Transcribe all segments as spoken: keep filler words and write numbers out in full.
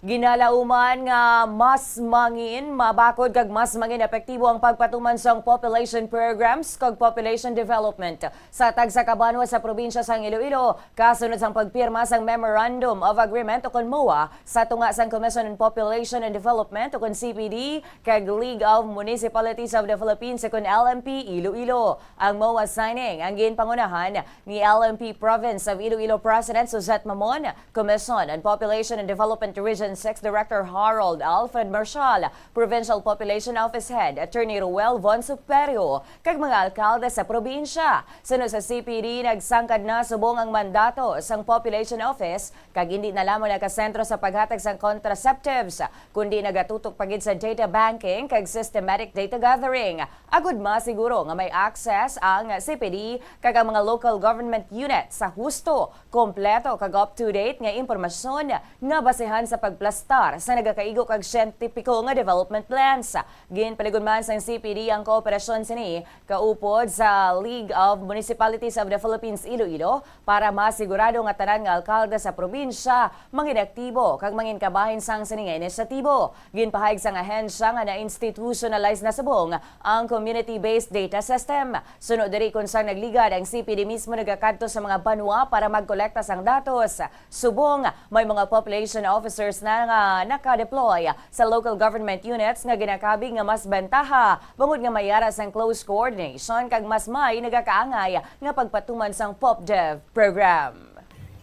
Ginalauman nga mas mangin mabakod kag mas mangin epektibo ang pagpatuman sang population programs kag population development sa tagsa ka banwa sa probinsya sang Iloilo, kasunod sang pagpirma sang Memorandum of Agreement, ukon MOA, sa tunga sang Commission on Population and Development, ukon C P D, kag League of Municipalities of the Philippines, ukon L M P Iloilo. Ang MOA signing ang ginpangunahan ni L M P Province of Iloilo President Suzette Mamon, Commission on Population and Development Region six Director Harold Alfred Marshall, Provincial Population Office Head Attorney Roel Von Superio, kag mga alkalde sa probinsya. Suno sa C P D, nagsangkad na subong ang mandato sang Population Office, kag indi na lamang nakasentro sa paghatag sang contraceptives, kundi nagatutok pa gid sa data banking kag systematic data gathering, agud masiguro nga may access ang C P D kag ang mga local government unit sa husto, kompleto, kag up-to-date nga impormasyon nga basehan sa pagplastar sa nagakaigo kag siyentipiko nga development plans. Ginpaligon man sang C P D ang kooperasyon sini kaupod sa League of Municipalities of the Philippines Iloilo para masigurado nga tanan nga alkalde sa probinsya mangin aktibo kag mangin kabahin sang sini nga inisyatibo. Ginpahayag sang ahensya nga na-institutionalize na subong ang community-based data system. Suno diri, kon sang nagligad, ang C P D mismo nagakadto sa mga banwa para magkolekta sang datos. Subong, may mga population officers na nga naka-deploy sa local government units nga ginakabig nga mas bentaha, bangod nga may ara sang close coordination kag mas may nagakaangay nga pagpatuman sang POPDEV program.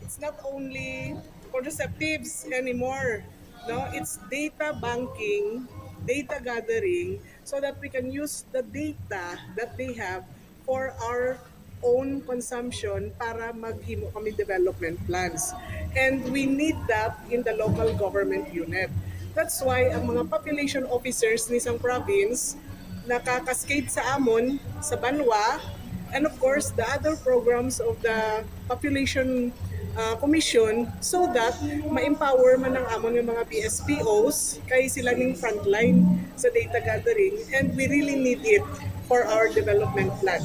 It's not only contraceptives anymore, no? It's data banking, data gathering, so that we can use the data that they have for our own consumption para maghimo kami development plans. And we need that in the local government unit. That's why ang mga population officers ni sang province naka-cascade sa amon, sa banwa, and of course, the other programs of the population, uh, commission, so that ma-empower man ang amon nga mga B S P Os kay sila ning frontline sa data gathering, and we really need it for our development plan.